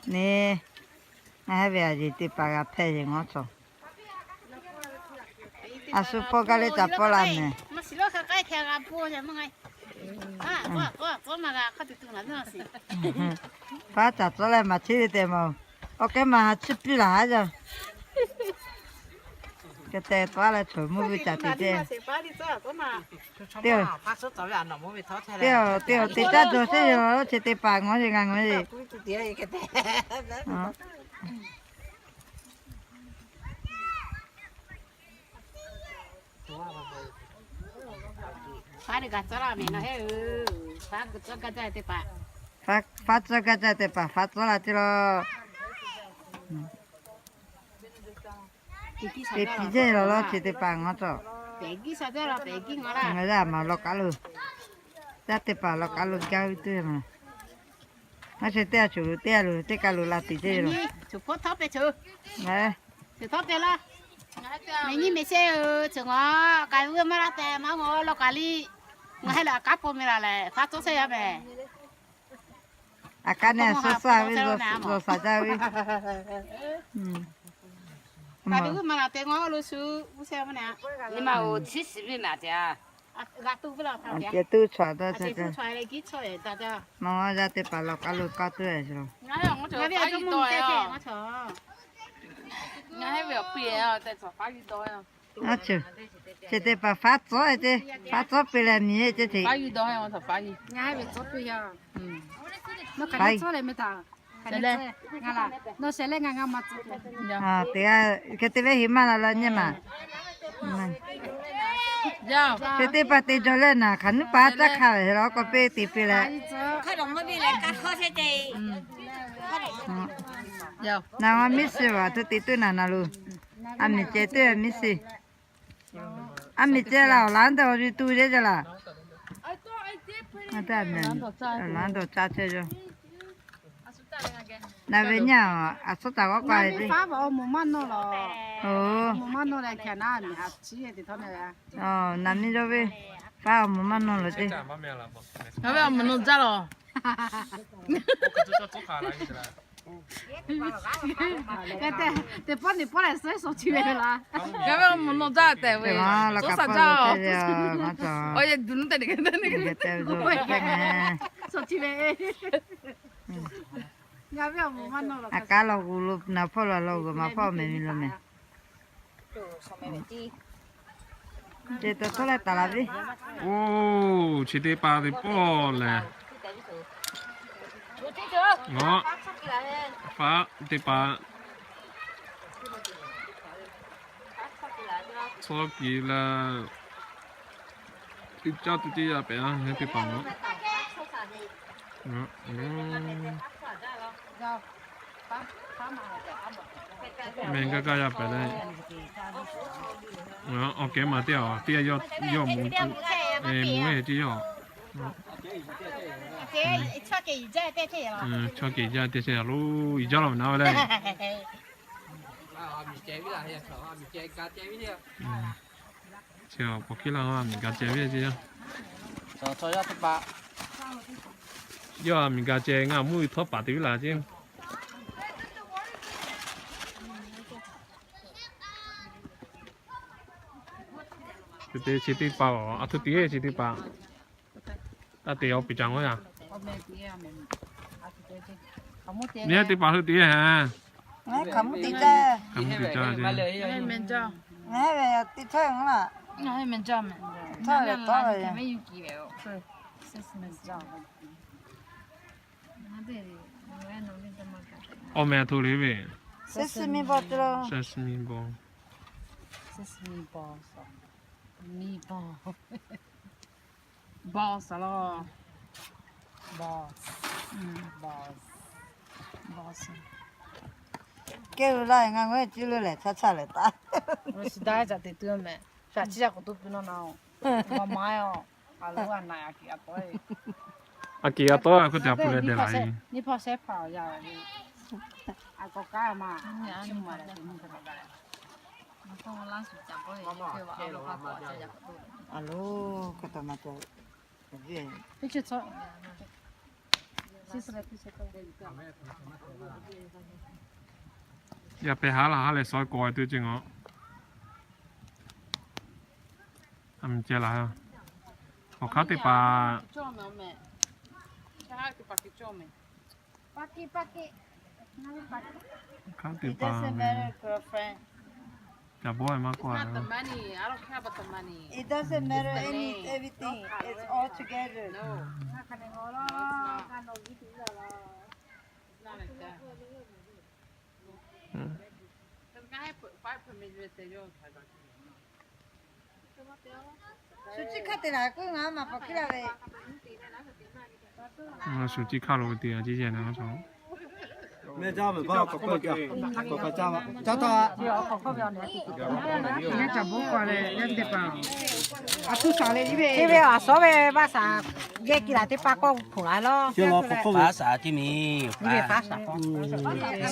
Neˇ, ngaˬ hehˉ ve aˬ yeˬ teˇ hpaˍ g'a hpehˇ yeˬ ngawˉ cawˬ. A shu hpawˇ gaˇ leh caˍ pawˆ la mehˍ. Faˉ caˍ cawˉ leh maˍ chiˇ ve tehꞈ maˬ. Awˬ kehˉ maˬ ha chiˇ piˇ laˬ haˉ yaˇ. Hk'e te tawˉ leh choˬ mvuhˇ ve caˍ te te. Teˇ, teˇ, teˇ caˇ jawˬ shehˉ yeˬ laˬ lo chi teˇ hpaˍ ngawˉ yeˬ ngaˬ ngawˉ yeˬ. Faˉ tcuhˉ gaˇ jaˇ teˇ hpaˍ, faˉ tcuhˉ la te la. Teˇ piˇ jaˇ laˬ lo chi teˇ hpaˍ ngawˉ cawˬ. Ngaˬ yaˇ maˬ law kaˉ lo, yaˇ teˇ hpaˍ law kaˉ lo gaˇ ve teˇ maˬ. Ngaˬ chi teˇ a choˬ lo teˇ a lo teˇ kaˉ lo la teꞈ ceˇ lo. Ngaˬ nyi mehˍ shehˇ-oˬ, cawˬ ngaˬ k'ai ve maˇ laˇ tehꞈ maˇ ngaˬ law kaˉ liˇ. Ngaˬ hehˉ lehˬ a kaˉ po meh laˬ lehˬ faˉ tcuhˉ shehˇ yaˇ mehˍ. A kaˉ neˇ a shu suhˉ ve, zawˬ shaˍ jaˇ ve. K'ai ve maˇ laˇ tehꞈ ngaˬ lo shu g'uˇ shehˇ maˇ na. Nyi ma-oˬ, chi shiˍ ve naˍ tehꞈ g'a tuˇ ve laˬ tehꞈ tuˇ chawꞈ daꞈ tehꞈ. Nawˬ yaˇ teˇ hpaˍ law kaˉ lo kawˇ tuˬ ve yoˬ. Ngaˬ ve awˬ piˇ-a, ngaˬ hehˉ ve awˬ piˇ-a, chi teˇ hpaˍ faˉ tcuhˉ ceˇ, faˉ tcuhˉ piˇ leh miˬ ceˇ hteꞈ. Ngaˬ hehˉ ve tcuhˉ piˇ-a. Nawˬ hk'aˬ hk'e tcuhˉ leh meh htaꞈ, hk'aˬ hk'e tcuhˉ, ngaˬ laˬ, nawˬ shehˍ leh ngaˬ ngaˬ maˇ tcuhˉ. Hk'e te ve heˍ maˇ la la nyi maˬ. Hk'e te pa te jaw leh naˬ hk'aˬ nuˇ pa caˇ hk'a ve heˍ law k'awꞈ peˇ te piˇ leh. Naˬ ma miˇ shiˍ vaˬ htoꞈ te tuˬ naˬ naˬ lo. A miˬ ceh teˇ miˇ shiˍ. A miˬ ceh la awˬ laˉ dawˇ awˬ yuˬ tuˬ yeˇ jaˇ laˬ. Awˬ laˉ dawˇ caˇ chehˇ yaˇ. Naˬ ve nyi a, a suhˉ taˍ g'awˇ k'ai ve. Faˉ ve awˬ moˍ maˇ nawˇ lawˬ. Awˬ moˍ maˇ nawˇ leh hkeh naˉ miˬ ha chiˉ te htawˇ na. Naˬ miˇ yawˇ ve faˉ awˬ moˍ maˇ nawˇ lawˬ ceˇ. Ngaˬ ve awˬ moˍ nawˇ jaˇ lawˬ. Teˇ pawˆ neˇ pawˆ lehˬ suhˉ shawˍ chi ve laˬ. Ngaˬ ve awˬ moˍ nawˇ jaˇ tehꞈ ve, suhˉ shaˍ jaˇ-oˬ. Awˬ yehˬ duˬ nuˇ tehꞈ te, shawˍ chi ve. Ngaˬ ve awˬ moˍ maˇ nawˇ lawˬ. A kaˉ law g'uˬ lo naˬ hpawˇ laˬ law g'uˬ maˍ hpawˇ mehˍ miˬ lo mehˍ. Ceˬ tawˬ tawˉ leh taˍ laˬ ve. Oˇ, chi teˇ hpaˍ teˇ pawˆ lehˬ, ngaˬ faˉ teˇ hpaˍ tcuhˉ kiˬ leh, teˇ caˇ tuˬ teˇ yaˇ pehꞈ a, teˇ hpaˍ ngaˬ meh gaˇ gaˇ yaˇ pehꞈ leh, awˬ kehˉ maˬ teˇ a teˇ yawˇ mvuhˇ ve teˇ yawˇ, chaw kehˬ jaˇ teˇ chehˇ a lo, iˉ jaˇ law na ve leh. Chi a k'awꞈ hkiˉ laˇ a miˬ ga ceh ve ce. Yawˇ a miˬ ga ceh ngaˬ mvuhˇ ve htawˇ paˍ te viˉ laˬ ce. Te te chi teˇ hpaˍ-oˬ, a htoꞈ te chi teˇ hpaˍ. Taˇ te awˬ piˍ ca ngaw yaˇ. Nyi teˇ hpaˍ hui te ha. Ngaˬ hk'aˬ mvuhˇ te caˇ. Hk'aˬ mvuhˇ te caˇ ce. Ngaˬ hehˉ ve teˇ htawˇ ngaˬ laˬ. Ngaˬ hehˉ meh jaˇ meh. Htawˇ ve tawˇ ve. Awˬ meh htoꞈ le ve. Sesame ball te lo. Sesame ball. Sesame ball. Ball saˍ law. Ball. Ball. Ball saˍ. Kehˉ lo laˇ ngaˬ ngaˬ hui ci lo lehˬ chaˇ chaˇ lehˬ taˍ. Ngaˬ shiˍ daꞈ caꞈ te tuˬ meh. Shaˍ chiˇ yaˇ k'awꞈ tuˬ pui nawˇ na-oˬ. Ngaˬ ma-oˬ. A lo a na a kiˬ a tawˆ e. A kiˬ a tawˆ a hk'oˆ te a pui leh deh laˬ e. Nyiˇ hpawˇ shehˉ hpaˍ-oˬ yaˇ. A k'awꞈ kaˉ ma. Chi ma leh te mvuhˇ hk'a gaˬ. A lo, hk'e taw ma taw. Yaˇ pehˇ haˉ laˇ haˉ leh shawˉ k'aw ve teˇ ceuˬ ngaˬ. A mi ceh laˬ, awˬ hk'aˇ teˇ hpaˍ. Hk'aˇ teˇ hpaˍ ve, ca bawˇ ve maˇ k'oˆ a. It doesn't matter any, everything. It's all together. Shu ciˉ hkaˆ te laˬ k'oˆ ngaˬ maˇ k'awꞈ hkiˉ la ve. Shu ciˉ hkaˆ lo te a ciˉ yehˬ na. Yaˇ ca bawˇ k'aw leh yaˇ teˇ hpaˍ, a tuˇ shaˍ le ve, a shawˉ ve vaˇ shaˍ, geh kiˇ laˬ teˇ hpaˍ k'awꞈ hpuˍ la lawˬ. Vaˇ shaˍ teˇ miˬ, vaˇ shaˍ k'awꞈ,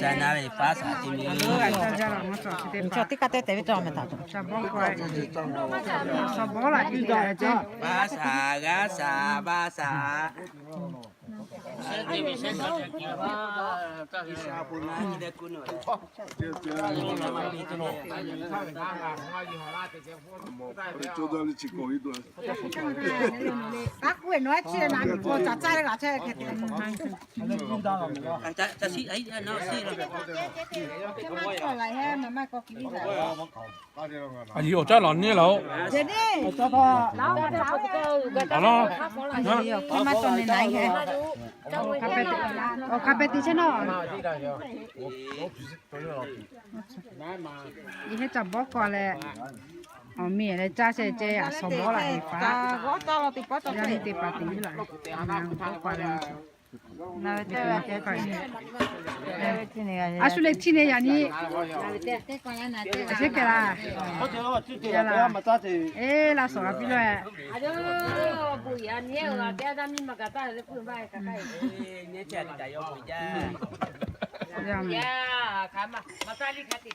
shaˍ na ve vaˇ shaˍ teˇ miˬ. Teˇ kaˆ te te ve cawˬ meh taˍ tuˬ. Vaˇ shaˍ, g'aˇ shaˍ, vaˇ shaˍ. A yi awˬ caˇ laˬ neˇ laˬ-oˬ. Awˬ lawn, awˬ hk'a pehꞈ tiꞈ chehˇ nawˉ. Yehˇ ca bawˇ k'aw leh, awˬ miˬ leh caˇ chehˇ ceh, a shawˍ bawˇ laˬ ve faˍ. Yaˇ miˇ teˇ hpaˍ tiꞈ yuˬ laˬ, bawˇ k'aw leh. A shu leh chi neˇ yaꞈ nyi. A shehˉ kehˬ laˇ. Eˬ, laˇ shawˍ g'a piˇ lawˬ.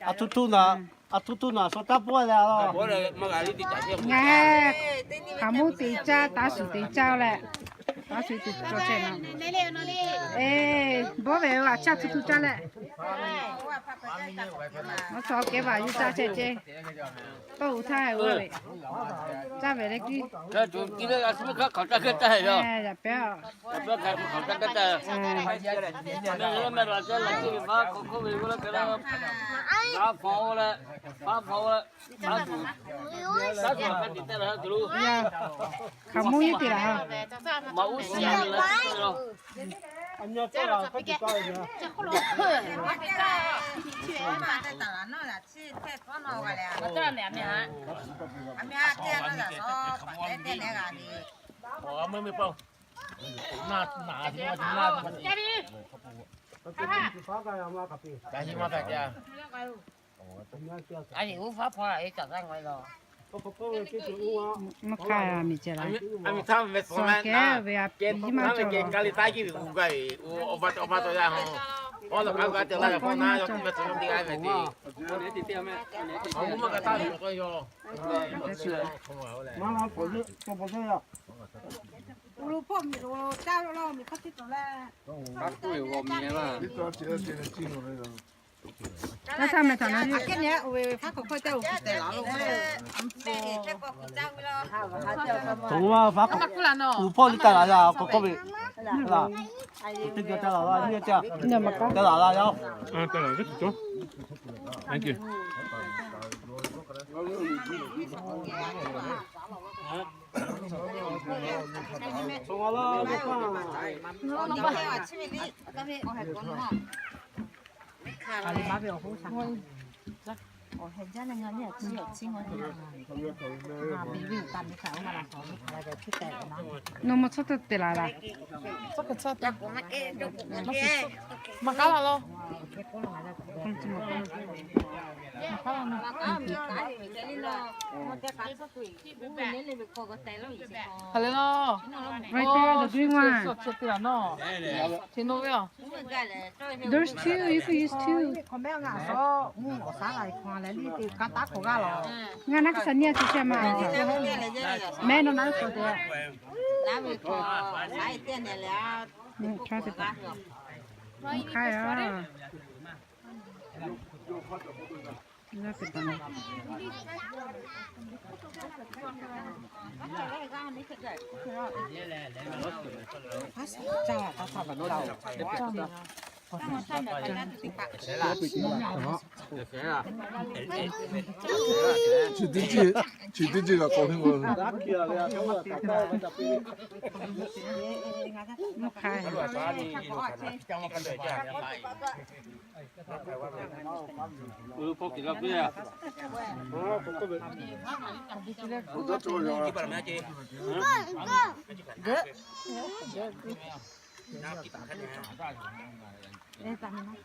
A tuˇ tuˇ naˬ, a tuˇ tuˇ naˬ shaw taˇ pawˆ leh a laˇ. Ngaˬ hk'aˬ mvuhˇ te caˇ, taˇ shuˍ te caˇ leh, taˇ shuˍ te caˇ chehˇ na. Eˬ, bawˇ ve a chaˇ tuˇ tuˇ caˇ leh, maˇ chaw kehˉ vaꞈ yuˇ caˇ chehˇ ceh. Tawˇ uˬ htaˇ ve, caˇ ve leh kiˇ. Yaꞈ pehˉ hk'aˬ mvuhˇ yuˇ te laˬ. Maˇ hk'aˇ a miˬ ceh laˬ. Suh kehˉ ve a piˇ maˇ cawˬ. Maˇ htaˇ meh htaꞈ na le. Toꞈ ma faˉ k'oˆ, uˍ hpawˇ liˇ taˍ laˬ yaˇ k'awꞈ k'oˆ ve. Teˇ geh taˍ laˬ la, teˇ geh taˍ laˬ la yaˇ. Nawˬ ma tcuhˉ te te laˬ laˬ. Ma k'aˉ laˬ law. Hk'aˬ le law. Right there, the green one. There's two, you could use two. Ngaˬ naˆ ka sa nyi a chi sheh ma. Mehˆ nawˬ naˆ ka te. Mvuhˇ hk'aˇ te taˍ. Mvuhˇ hk'aˇ yoˬ.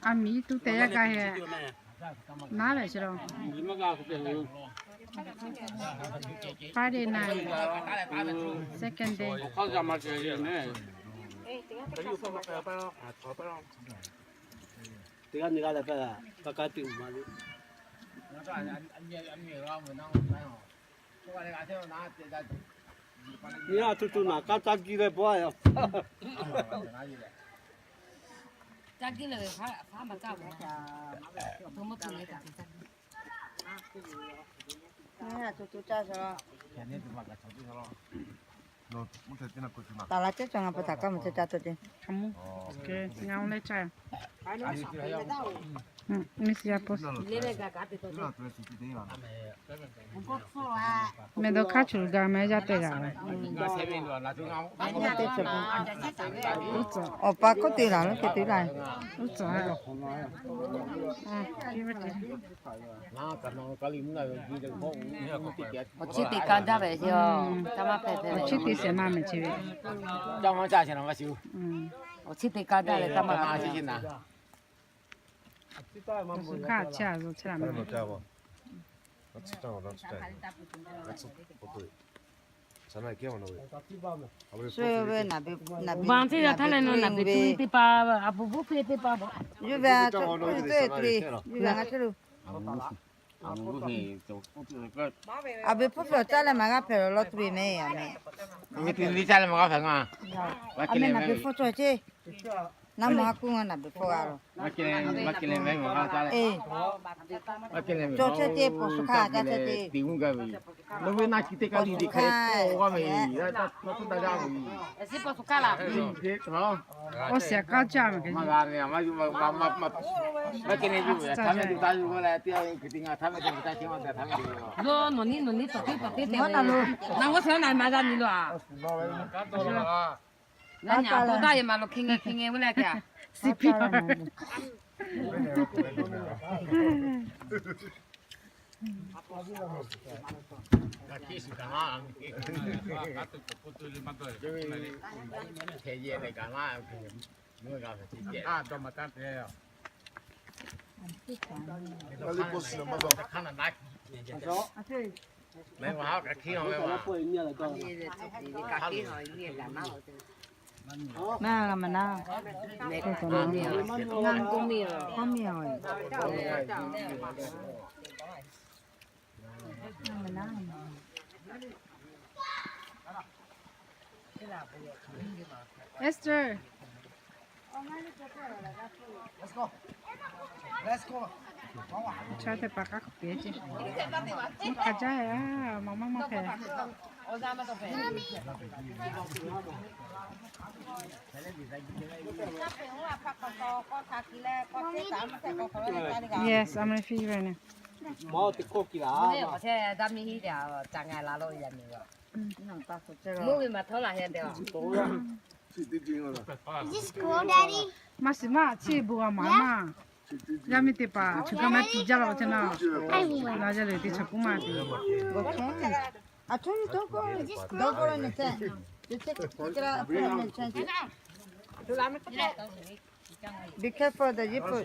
A miˍ tuˇ te yaˇ ka he. Naˉ lehˬ chi lo. Friday night, second day. Teˇ g'aˇ nyi g'aˇ leh pehˇ la, ka ka tuˬ ma le. Nyi a tuˬ tuˬ naˬ kaˇ caˇ giˇ leh bawˇ a yoˬ. Caˇ giˇ leh ve hpaˇ ma kaˇ ve. Hto mvuhˇ hto leh kaꞈ te caˇ giˇ. Nyi a tuˬ tuˬ caˇ shaˍ la. Taˍ la ceˉ cawˬ ngaˬ pa taˍ kaˇ mvuhˇ caˇ caˇ tuˬ ceˇ. Ngaˬ hui leh caˇ. Mehˬ dawˇ hk'aˇ choˬ gaˬ mehˍ yaˇ te g'a ve. Awˬ pa hk'oˆ te laˬ lo hk'e te laˇ. Uˉ tcuhˍ. Awˬ chiˇ te ka daˇ ve ce. Awˬ chiˇ te shehˍ ma mehˍ ce ve. Awˬ chiˇ te ka daˇ ve taˇ maˇ g'a. Awˬ suˍ hkaˇ a ciˇ a zo chehˇ la mehˍ. Shu ve naˬ ve, naˬ ve, baˬ teˇ g'aˇ htaˇ leh naˬ ve tuˬ teˇ pa, a puˍ bvuhˇ hpeˇ teˇ pa, yuˬ ve a, tuˬ teˇ tuˬ, yuˬ ve a ngaˬ chehˇ lo. A ve hpfuhˇ hpehꞈ caˇ leh maˬ g'a hpehꞈ lawˬ lawˇ tuˬ ve mehˍ a mehˍ. A mehˍ naˬ ve hpfuhˇ cawˬ ceˇ. Naˉ maw ha kuˇ ngaˬ naˬ ve hpfuhˇ g'a lo. Cawˬ chehˇ ceˇ, paw shu hkaˇ caˇ chehˇ ceˇ. Paw shu hkaˇ. Awˬ shiˍ k'aˇ caˇ mehˍ. Lo nawˬ niˉ nawˬ niˉ tawˬ teˇ tawˬ teˇ te lo. Ngaˬ g'awˇ shehˍ hpaˇ naˬ maˇ g'a nyi lo a. Ngaˬ nyi a to daˇ yehˬ maˬ lo hk'e ngeh hk'e ngeh ve leh kaꞈ. Esther. Chaw teˇ hpaˍ k'aˉ hk'e te ce. Mvuhˇ hk'a jaˇ a, maˇ maˇ maˇ hpehꞈ. Yes, I'm gonna feed you right now. Is this cool, Daddy? Maˇ shiˍ maˇ, chi bon a maˍ maˇ. Yaˇ miˇ teˇ hpaˍ chaw hk'a maˇ tiꞈ jaˇ la ve ce na. Na yaˇ lehˬ teˇ chaw k'oˆ maˇ te. Be careful the zipper.